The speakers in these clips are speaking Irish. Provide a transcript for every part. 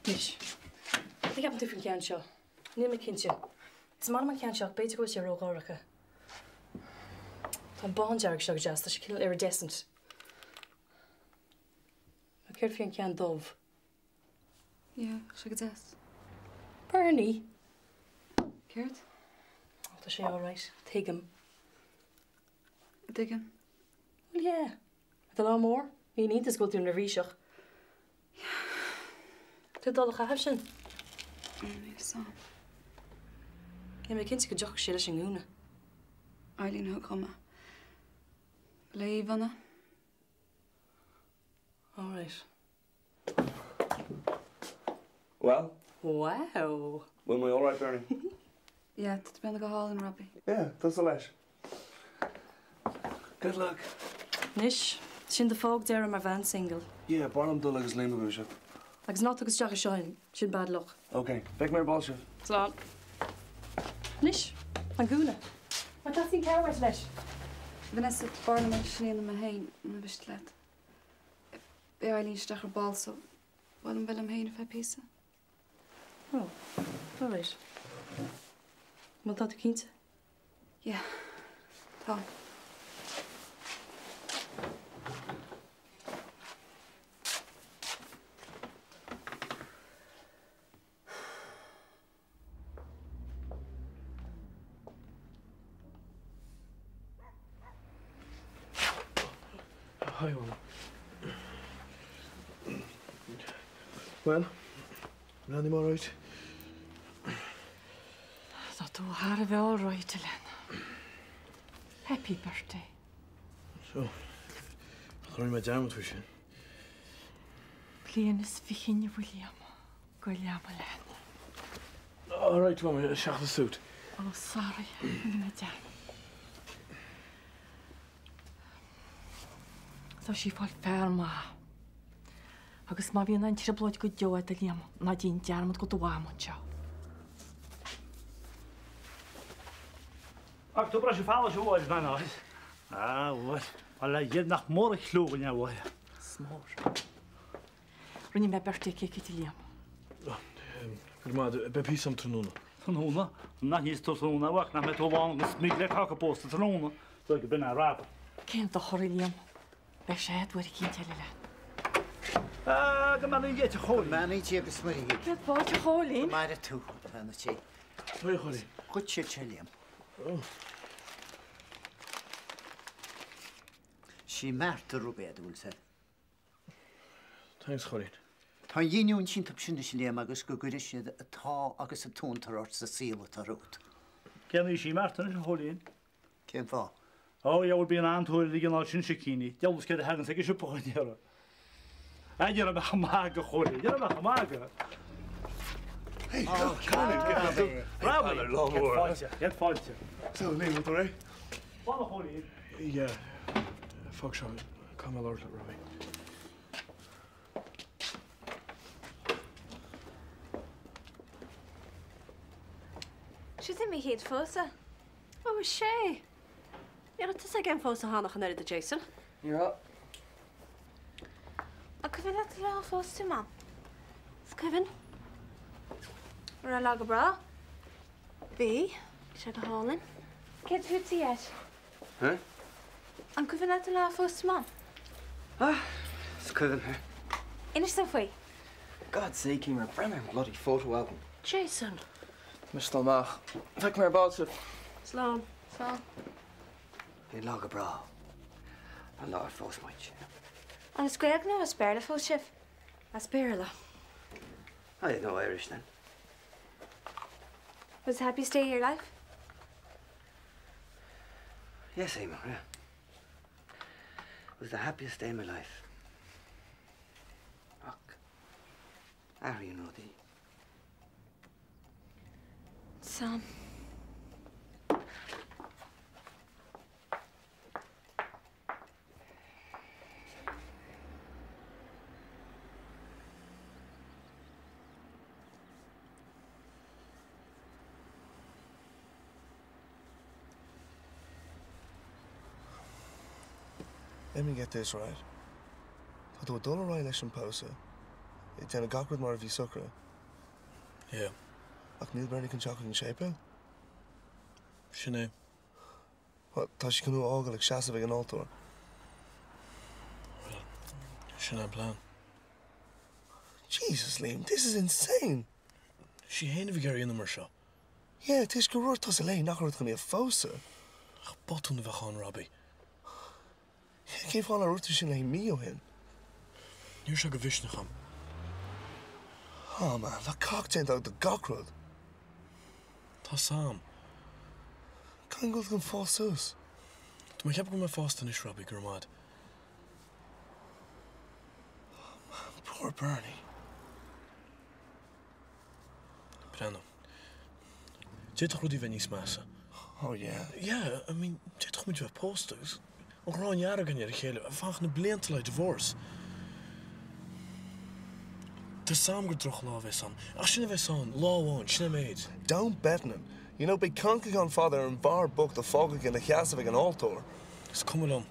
Anois, cad a cheapann tú faoin cheann seo? Níl mé cinnte. Is maith liom an ceann seo ach b'fhéidir go bhfuil sé ródhorcha. Tá an bándearg seo go deas, tá sé cineál iridescent. Nó céard faoi an ceann dubh? Yeah, tá sé go deas. Bernie! Céard? Oh, tá sé alright. Tuigim. Tuigeann? Well, yeah. Do lá mór? Ní haon iontas go bhfuil tú neirbhíseach. Yeah. Tú ag dul a chaitheamh sin? Níl a fhios a'm. Níl mé cinnte go dtiocfadh sé leis an ngúna. Eileen a thug dhom é. Ba léi Íomhánna. Alright. Well? Wow! Bhfuil mé alright, Bernie? Yeah, tá tú ag breathnú go hálainn, Robbie. Yeah, tusa leis. Good luck. Anois, sin do phóg deiridh mar bhean single. Yeah, b'fhearr liom dul agus Liam ag gluaiseacht. Agus ná tóg isteach é seo sin bad luck. Ok, feicfidh mé ar ball sibh. Slán. Anois, an gúna. Má teastaíonn cabhair uait leis. Vanessa, b'fhearr liom é sin a dhéanamh mé féin, mura miste leat. Beidh Eileen isteach ar ball so ba mhaith liom bheith liom féin ar feadh píosa. Oh, alright. Bhuel, tá tú cinnte? Yeah, tá. Hi, Mama. Well, breathnaím all right? Tá tú thar a bheith all right, a leanbh. Happy birthday. So, rinne mé dearmad faoi sin. Bliain is fichinn, a William. Go lean, a leanbh. All right, Mama, isteach sa suit. Oh, sorry, rinne mé dearmad. Tá sí ag fáil fear maith. Agus má bhíonn aon trioblóid go deo agat, a Liam, ná déan dearmad go do mham anseo. Ach tú breis fallais a bhuail bhean áit. Ah, bhuel, bhuel, a Dhia nach mór an chliú againn, a bhuail. Is mór. Rinne mé birthday cake duit a Liam. Go raibh maith agat. Beidh píosa agam tráthnóna. Tráthnóna? Nach níos tráthnóna, a mhac, nach mbeidh tú lán go smig le cáca pósta tráthnóna? Dóigh go b'in a raba. Cén dochar, a Liam? Beidh sé agat uair eicínt eile leat. Ah, go mbeannaí Dia duit, a Chóilín. Go mbeannaí Dia agus Muire duit. Céad fáilte, a Chóilín. Go maire tú, a bhean a' tí. Haigh, a Chóilín. Dhuit siad seo, Liam. Oh. Sí Martha a rug iad, an bhfuil 's a'd. Thanks, Chóilín. Tá an ghiniúint iontub sin anois, a Liam, agus go gcuire siad an t-ádh agus an t-fhiontar ort sa saol atá romhat. Cén aois í Martha anois, a Chóilín? Cén fáth? Ó, dheabhail bíonn an-tóir ar an gcineál sin sicíní. Deabhal is céard a thaganns ag an siopa chun deireadh. Ah, ní raibh mé ach ag magadh, a Chóilín, ní raibh mé ach ag magadh. Hey, Colin, cén tú? Bravo! Céad fáilte, céad fáilte. So, Liam, bhfuil tú réidh? Slán, a Chóilín. Yeah, fág seo. Caithfidh mé labhairt le Robbie. Sin é mo chéad phósadh. Ó, is é. Ní raibh tusa ag aon phósadh cheana ach an oiread, a Jason. Ní raibh. An cuimhin leat an lá a phós tú, Mam? Is cuimhin. An raibh lá go breá? Bhí. Bhí sé go hálainn. Céard fútsa, a Dhaid? Huh? An cuimhin leat an lá a phós tú Mam? Ah, is cuimhin, huh? Inis dom faoi. God's sake, Emer, breathnaigh ar an bloody photo album. Jason! Tá mise ag dul amach. Feicfidh mé ar ball sibh. Slán. Slán. Bhí an lá go breá. An lá ar phós muid. An as Gaeilge nó as Béarla a phós sibh? As Béarla. I didn't know Irish then. Was the happiest day of your life? Yes, Emer, yeah. It was the happiest day of my life. Ach, athraíonn rudaí. Sam. Let me get this right. Tá tú ag dul ar aghaidh leis an pósadh. Ag déanamh gach rud mar a bhí socraithe. Yeah. Ach níl Bernie chun teacht chuig an séipéal? Sin é. Bhuel, tá sí chun thú a fhágáil ag seasamh ag an altóir. Bhuel, sin é an plean. Jesus, Liam, this is insane! Sí fhéin a bhí ag iarraidh a dhéanamh mar seo. Yeah, toisc gur dhúirt tusa léi nach raibh tú chun í a phósadh. Ach botún a bheadh ann, Robbie. Yeah, cén fáth nár dhúirt tú sin léi mí ó shin? Ní raibh sé de mhisneach a'm. Oh man, bheadh cac déanta agat de gach rud. Tá 's a'm. Caithfidh go bhfuil tú chun fás suas? Tá mé ag ceapadh go bhfuil mé fásta anois, Robbie, go raibh maith a'd. Oh man, poor Bernie. Breathnaigh. D'fhéadfadh rudaí bheith níos measa. Oh yeah. Yeah, I mean, d'fhéadfadh muid bheith pósta agus an ghráin dhearg againn ar a chéile, fanacht na blianta le divorce. Tá 's a'm gur drochlá a bheas ann, ach sin a bheas ann, lá amháin, sin é an méid. Don't bet on it. You know, beidh cancachán fada ar an bhfear bocht a fágadh ina sheasamh ag an altóir. Is cuma liom.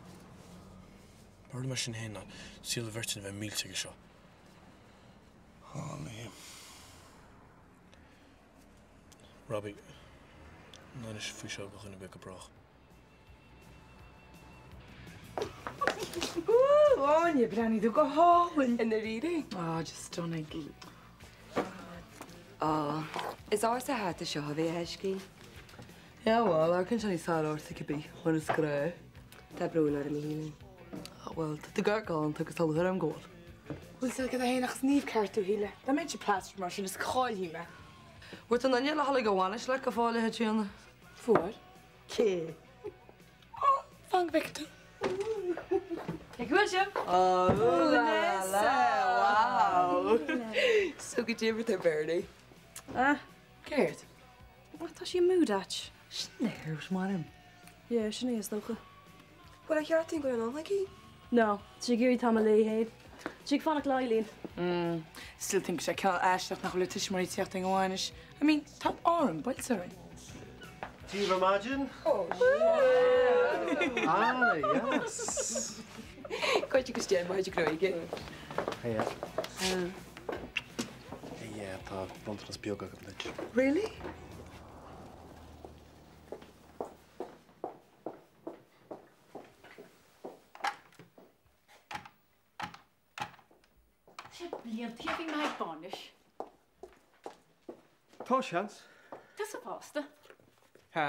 B'fhearr liom é sin féin ná saol an bheirt a bheith millte aige seo. Oh, Liam. Robbie, ná inis faoi seo do dhuine ar bith go brách. Ooh, Áine, breathnaíonn tú go hálainn. I ndáiríre? Ah, just stunning. Ah, is ársa hata seo a bheith a thaiscí. Yeah, well, amharcann sé níos fearr ortsa cibé, mar is gnách. Tá brón orm, a Shíle. Ah, bhuel, tá tú galánta agus tá lúcháir orm go bhfuil. Bhfuil sé agat féin ach is naomh ceart tú, Shíle. Dá mbeinnse plastered mar sin is caillfidh mé. Bhfuair tú an duine le dhul ag an bhainis leat go fóill, a Chaitríona? Fuair. Cé? Ó, fan go bhfeicfidh tú. Cé go bhfuil sibh? Ó, Vanessa, wow! So goidé mar atá Bernie. Ah, céard? Ah, tá sí i mood ait. Sin nerves, m'anam. Yeah, sin é is dócha. Bhfuil a cheart go bhfuil an aici? No, tá sí ag iarraidh tamall léi féin. Tá sí ag fanacht le Eileen. Mm, still think sé cineál aisteach nach bhfuil a tuismitheoirí ag tíocht ag an bhainis. I mean, tá Árainn buailte orainn. Dia daoibh ar maidin. Ah, yes. Cuid agus déan mo chuid gruaige. Hiya. Yeah, tá bronntanas beag agam duit. Really? Sé blianta ó bhí mé ag bainis. Tá seans. Tusa fosta. Ha,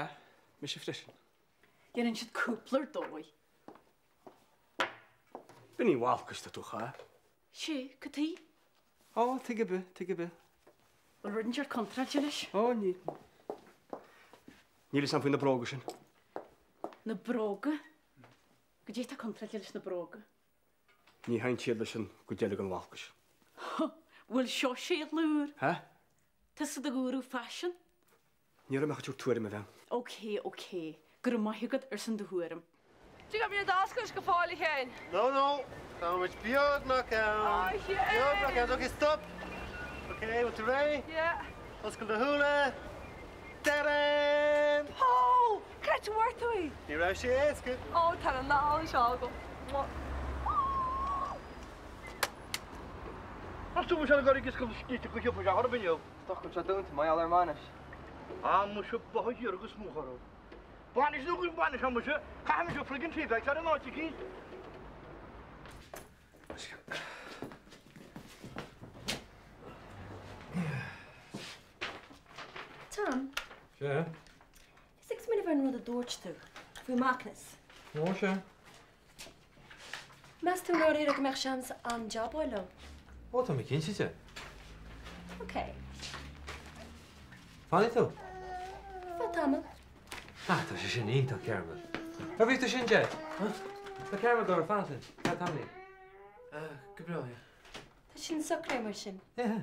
mise freisin. Déanann siad cúpla ar dóigh. B'in í bhalcais tá tú cha? Sé, cad tuighe? Ó, tuige ar bith, tuige ar bith. Bhfuil rud inteacht contráilte leis? Ó, níl. Níl fhios a'm faoi na bróga sin. Na bróga? Goidé tá contráilte leis na bróga? Ní théann siad leis an gcuid eile den bhalcais. Bhfuil seo séadhlúr? Ha? Tusa do ghúrú faisin? Ní raibh mé ach ag tabhairt tuairim, a bhean. Ok, ok. Go raibh maith agat ar son do thuairim. Did you get me a d'oscailt go fóill a Sheáin? No, no, tá muid beagnach ann. Beagnach ann. Ok, stop. Ok, bhfuil tú réidh? Yeah. Oscail do shúile. Tadam! Pól! Cá háit a bhfuair tú í? Ní raibh sé éasca. Ó, tá an anál seo agam. As tú bhfuil sé ag iarraidh oscailt an tsiopa seo orm inniu. Tá sé dúnta, mar gheall ar an mbainis. Ah, muise, ba thiar agus smúch orthu. Bainis nó gan bainis, ah muise, caithfidh mise friggin trifecta ar an áit eicínt. Tom. Sea? Is ag smaoineamh ar an rud a dúirt tú faoi Macnas. Ó, sea. Meas tú i ndáiríre go mbeadh seans an jab a fháil leo? Ó, tá mé cinnte de. Ok. Fanfaidh tú? Feadh tamaill. Ah, tá sé sin iontach, Carmel. Ar bhris tú sin, Jed? Tá Carmel ag dul fanacht linn, feadh tamaillín. Go breá, yeah. Tá sin socraithe mar sin. Yeah.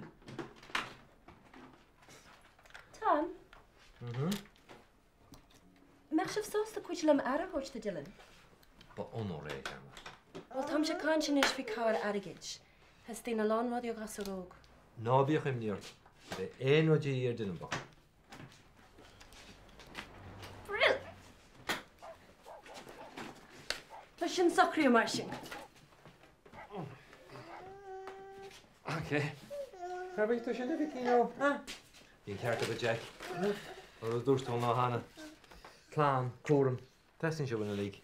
Tom? Mhm. Mbeadh sibh sásta cuidiú liom aire a thabhairt do Dylan? Ba onóir é, a Carmel. Bhuel, táimse ag caint anois faoi cabhair airgid. Theastaíonn a lán rudaí ó ghasúr óg. Ná bíodh imní ort. Ní bheidh aon rud de dhíth ar Dylan bocht. Brill! Tá sin socraithe mar sin. Ok. Ok. Cár bhí tú sin a Mhicí nó? Bhí an ceart agat Jack. An rud a dúirt tú an lá cheana. Clann, cúram. Teastaíonn sé uainn uilig.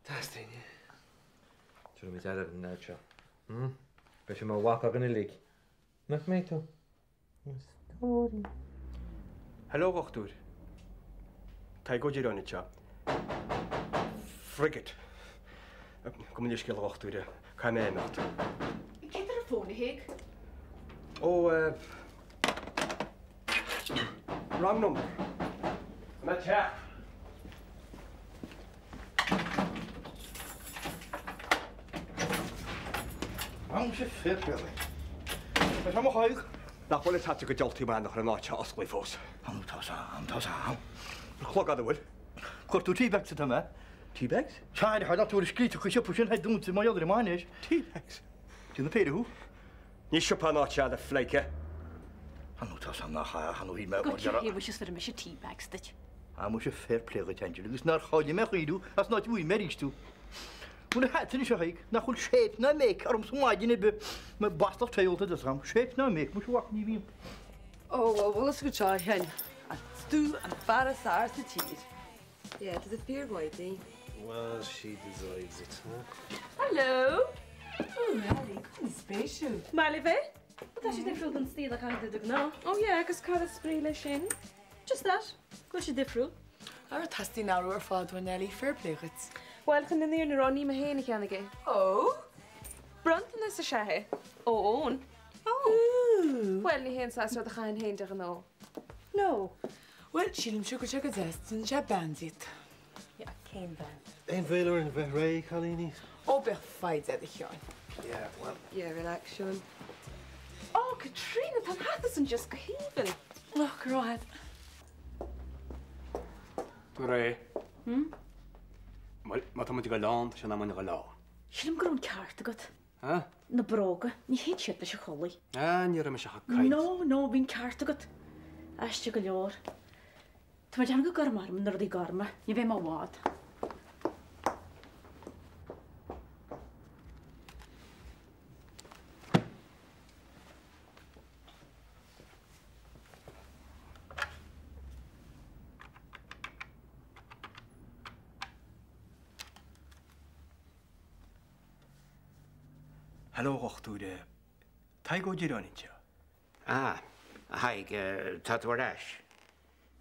Teastaíonn, yeah. Tabharfaidh muid aire don leaid seo. Hm? Beidh sé mar mhac againn uilig. Nach mbeidh tú? Mo stóirín. Hello, a dhochtúir. Tadhg Ó Direáin anseo. Frigate. Gabh mo leithscéal, a dhochtúir. Caithfidh mé imeacht. Cé tá ar an bhfón, a Thaidhg? Ó, eh. Wrong number. Tá mé ag teacht. Muise fair play. Tá sé mo chaill. Nach bhfuil a fhios agat go diabhaltaí maith nach raibh an áit seo osclaithe fós. Tá tá sam, tá sam. Clog fhad a bhfuil. Cuir tú tea bags atá mé. Tea bags? Sea, ar tú ar scríte chuig siopa sin, dúnta mar gheall ar an mbainfhear. Tea bags? Déanamh péire thú. Ní siopa an áit seo a phleidhce. Tá nó tá sam nach ea, tá nó shíl mé Go dtí mhuise is mise tea bags duit. Ah muise fair play dhuit Angela agus nár chaille mé choíche thú as an áit a bhfuair mé arís tú. Bhuel a theacht anois a Thaidhg, nach bhfuil shape ná make orm sa maidin ar bith, mé bastach tae ólta de sam, shape ná make, muise mhac ní bhíonn. Ó, bhuel, bhfuil fhios agat seo a Sheáin, is tú an fear is fearr sa tír. Yeah, tá tú fíormhaith di. Well, she deserves it, huh? Hello! Ooh, Ellie, go an-spéisiúil. Maith libh é? Bhuel, tá sé difriúil don stíl a chaitheann tú de ghnáth. Oh yeah, agus cad is brí leis sin? Just that, go bhfuil sé difriúil. Ara teastaíonn athrú ar fad uainn, Ellie, fair play dhuit. Bhuel, chun na fírinne a rá, ní mé féin a cheannaigh é. Oh! Bronntanas is ea é. Ó Eoin. Oh! Ooh! Bhuel, ní hé an saghas rud a chaithfinn féin de ghnáth. No. Bhuel, sílimse go bhfuil sé go deas, déanann sé bean díot. Yeah, cén bhean? Aon mhoill orainn a bheith réidh, cailíní? Ó, bheadh foighid agat, a Sheáin. Yeah, well. Yeah, relax, Seán. Oh, Caitríona, tá an hata san just go haoibhinn. Oh, go raibh maith agat. Tú réidh? Hmm? Bhuel, má tá muid ag dul ann, tá sé in am dúinn a dhul ann. Sílim go raibh an ceart agat. Huh? Na bróga, ní théann siad leis an chulaith. Ah, ní raibh mise ach ag caint. No, no, bhí an ceart agat. Aisteach go leor. Tá mé ag déanamh go gcuirfidh mé orm na rudaí gorma, ní bheidh mé i bhfad. Hello, a dhochtúir. Tadhg Ó Direáin anseo. Ah, a Thaidhg, tá tú ar ais.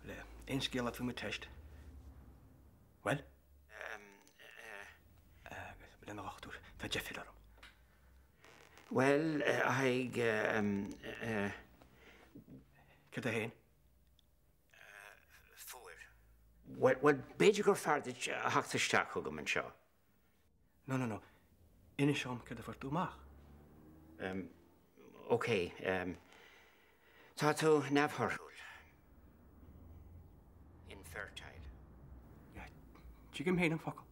Bhuel, aon scéal agat faoi mo teist? Bhuel? Agus, bhuel, a dhochtúir, tá deifir orm. Bhuel, a Thaidhg, Céard é féin? Fuair. Bhuel, b'fhéidir gur fearr duit a theacht isteach chugam anseo. No, no, no. Inis dom céard a fuair tú amach. Em, ok, em, tá tú neamhthorthúil. Infertile. Yeah, tuigim féin an focal.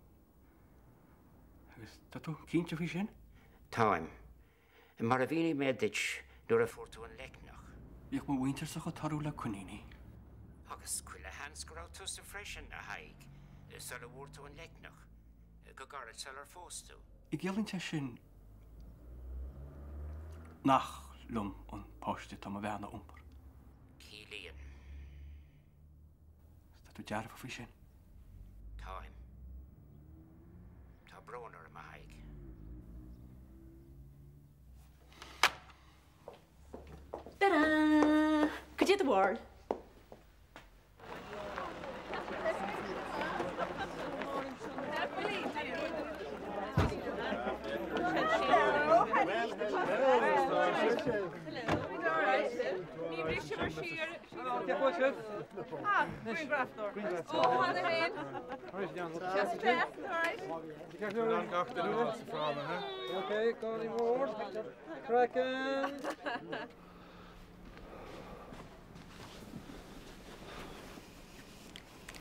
Agus tá tú cinnte faoi sin? Táim. Mar a mhínigh mé duit nuair a fuair tú an leicneach. Bhíodh mo mhuintirse chomh torthúil le coiníní. Agus chuile sheans go raibh tusa freisin, a Thaidhg, sula bhfuair tú an leicneach, go gairid sular phós tú. An gciallaíonn sé sin nach liom an páiste atá mo bhean a iompar? Ciallaíonn. Tá tú dearfa faoi sin? Táim. Tá brón orm, a Thaidhg. Ta-da! Cad é do bharúil?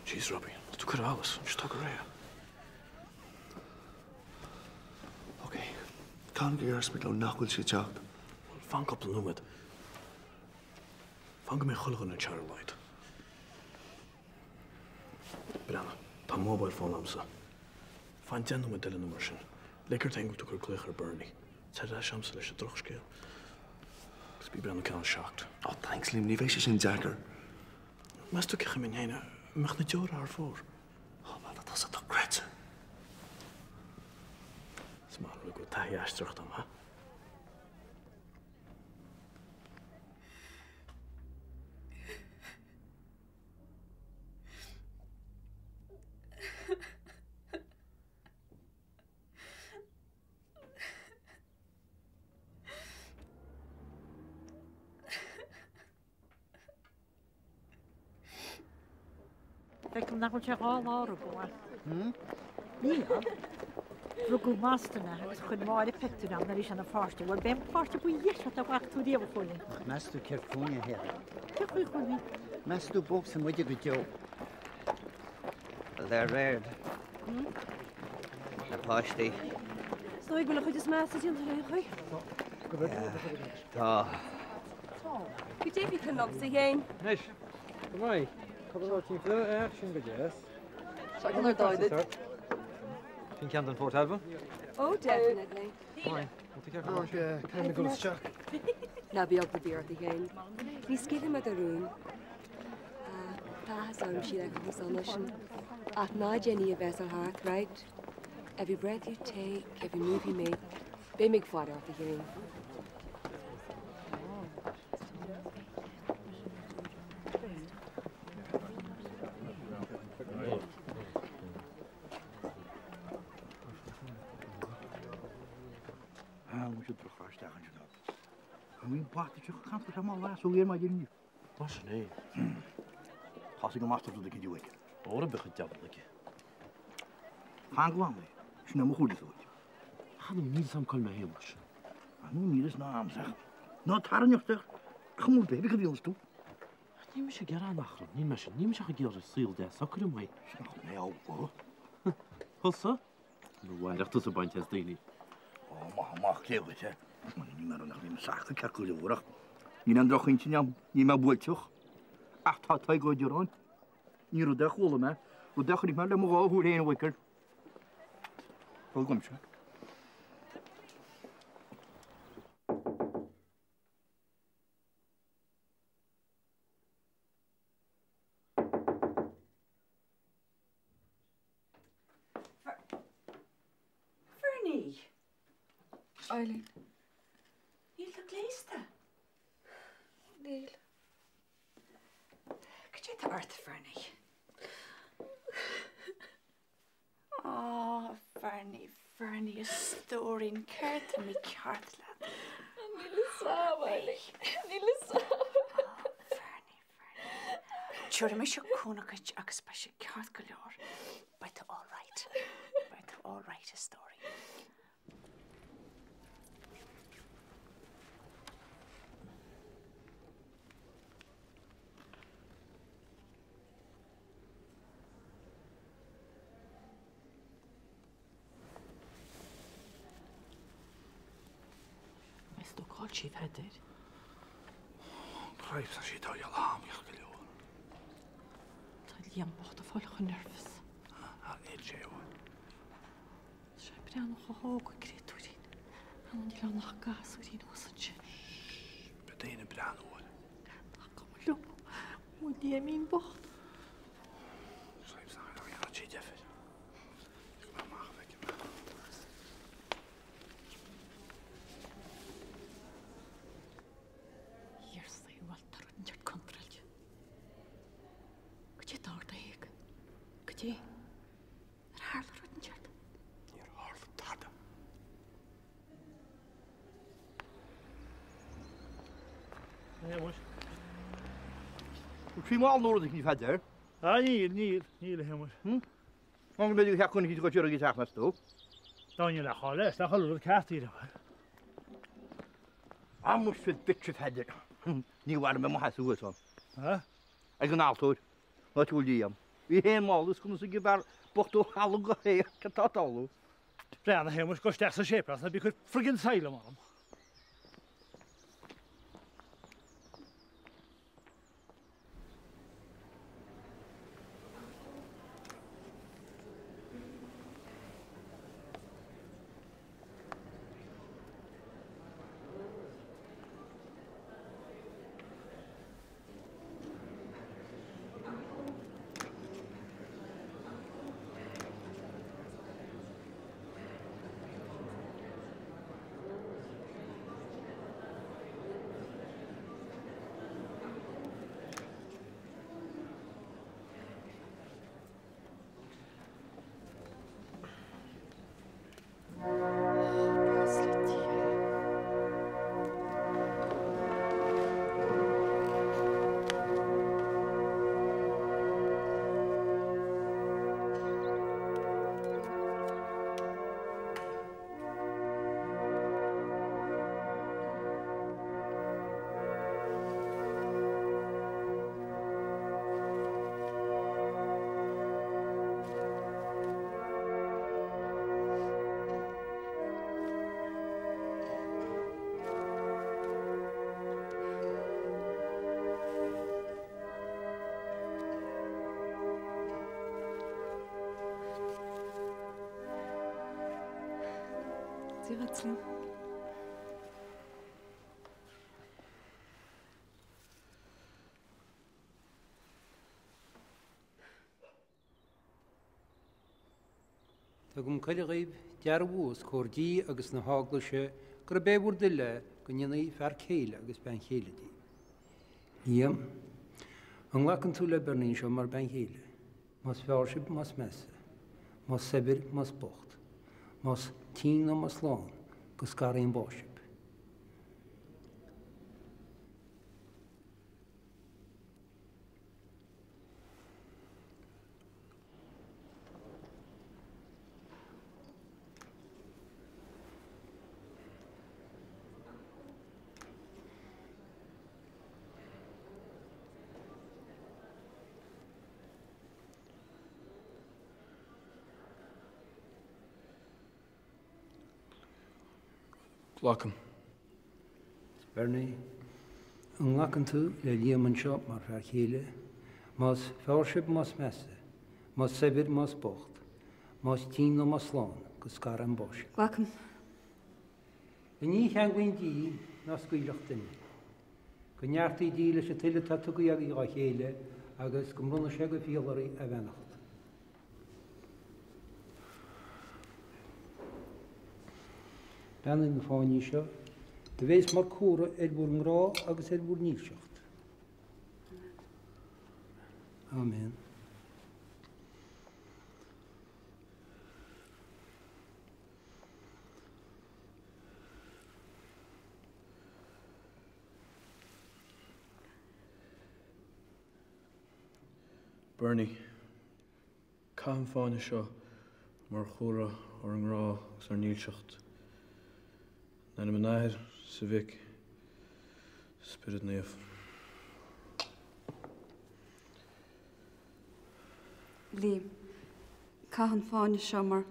Jeez, Robbie, tá tú curtha allas, tá tú go réidh. Ok, cathain go ndéarfaimid leo nach bhfuil sé ag teacht? Bhuel, fan cúpla nóiméad. Fan go mbeidh chuile dhuine anseo ar a laghad. Breathnaigh, tá mobile phone a'msa. Fan 10 nóiméad eile nó mar sin. Lig ort féin go bhfuil tú ag cur glaoch ar Bernie. Tar ar ais a'msa leis an drochscéal. Agus bí ag breathnú ceann 7. Oh thanks Liam, ní bheidh sé sin deacair. Meas tú cén chaoi a mbeinn féin, an mbeadh na deora thar fóir? Oh man, tá tusa dochreidte. Is maith an rud go bhfuil taithí aisteoireachta agam, ha? Feicim nach bhfuil sé 2 lá ó rugadh é. Níl. Rugadh i mBoston é agus chuir Máire pictiúr ann nuair a bhí sé ina pháiste. Bhuel, b'é an páiste ba dheise dá bhfaca tú riamh, a Chóilín. Ach meas tú céard fúinne, a Shéarra? Cén chaoi, a Chóilín? Meas tú bpósfaidh muide go deo? Bhuel, they're reared. Na páistí. Is dóigh go bhfuil an chuid is measa déanta ar aon chaoi. Tá. Goidé a bhí chun liomsa féin. Anois, go maith. Cad atá timpeall air sin go deas. Seo go leor dóibh. Sin ceann den fourth album? Oh, definitely. Fine. Caithfidh mé dul isteach. Ná bí eagla ar bith ort a Shéain. Ní scaoilfidh mé do rún. Tá áthas orm Síle chomh sona sin. Ach ná déan í a mheas ar thart, right? Every breath you take, every move you make, beidh mé ag faire ort a Shéain. Ah, muise droch isteach ansin. An bhfuil bata seo campus am lá so ar maidin inniu. Mar sin é. Thosaigh an master rud éicint uaidh. Óra beadh an diabhal aige. Fan glan é. Sin é mo chúigear uait. Chan níl 'fhios a'm cá bhfuil mé féin leis. Ah, nó níl 'fhios ná a'msa. Ná tarraingeacht air. Cuma ar bith cad a dhéanfas tú. Níl mise ag gearán achrann, níl mise, níl mise ach ag iarraidh saol deas socair amuigh. Sin nach mé á Thusa? Nó mhairfeadh tusa baint as daoine. Ó, maith amach cé dhuit é. Ní mar nach mbím saca ceart go leor ach níl aon drochintinn agam, níl mé buailteach. Ach tá Tadhg Ó Direáin. Ní rud é a chuala mé, rud é a chonaic mé le mo dhá shúil féin a Mhichael. Fág uaimse. Fernie! Eileen. Níl tú gléasta. Níl. Cad é atá ort, Fernie? Á, Fernie, Fernie, a stóirín, céard tá mícheart leat? Níl fhios a'm, Eileen. Níl fhios a'm. Tabharfaidh mise cúnamh duit agus beidh sé ceart go leor. Beidh tú all right. Beidh tú all right, a stóirín. Meas tú cá bhfuil sí, a Pheadair? Craobh, tá sí ag dul leamhach go leor. Tá Liam bocht ag fáil chomh nervous. Ar fhéad sé uaidh. Tá sé ag breathnú chomh hóg an créatúirín. An níl ann ach gasúirín thuas ansin. Beidh daoine ag breathnú air. Nach cuma liom. Mo Liaimín bocht. Craobh, tá sí deifir. Ar a bhfuil tá rud inteacht contráilte. Goidé atá ort a Thaidhg. Goidé. Ar tharla rud inteacht? Níor tharla tada. Trí mhál nó rud éicint a Pheadair. Ah níl, níl, níl a Shéamuis. An mbeidh a theach chun go dtiocfaidh teach meas tú? Dá níl ach leis, nach bhfuil rud ceart díreach. Ah muise duit a Pheadair. Ní mhairfidh mé mo sheasamh thuas ann. Ha? Ag an altóir. Ná tú Liam. Bhí féin mall is conas ag an bhfear bocht ó thalamh go haer cad tá ag tarlú. Breathnaigh a Shéamuis, gabh isteach sa séipéal ná bí ag cur friggin asylum orm. Dia dhuit, Liam. Tugaim cuireadh dhaoibh dearbhú os comhair Dia agus na hEaglaise gurb é bhur dtoil é go ndéanfaí fear céile agus bean chéile díbh. Liam, an nglacann tú le Bernie anseo mar bean chéile? Más fearr sibh, más measa, más saibhir, más bocht, más tinn nó más slán, go scarfaidh an bás sibh. Glacaim. Bernie, an nglacann tú le Liam anseo mar fear céile? Más fearr sibh, más measa, más saibhir, más bocht, más tinn nó más slán, go scarfaidh an bás sibh. Glacaim. An ní a cheanglaíonn Dia ná scaoilfeadh duine. Go neartaí Dia leis an toil atá tugtha agaibh dhá chéile agus go mbronna sé go fial oraibh a bheannacht. Beannaigh na fáinní seo, do bhéas mar comhartha ar bhur ngrá agus ar bhur ndílseacht. Amen. Bernie, Caith an fáinne seo mar chomhartha ár ngrá agus ár ndílseacht. In ainm an Athar, 's an Mhic, 's Spiorad Naomh. Liam, Caith an fáinne seo mar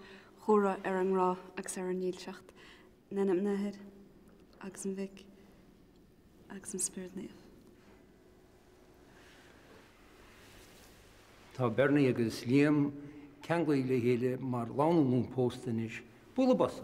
chomhartha ar ár ngrá agus ar ár ndílseacht. In ainm an Athar agus an Mhic agus an Spiorad Naomh. Tá Bernie agus Liam ceanglaithe le chéile mar lánúin pósta anois. Bualadh bos!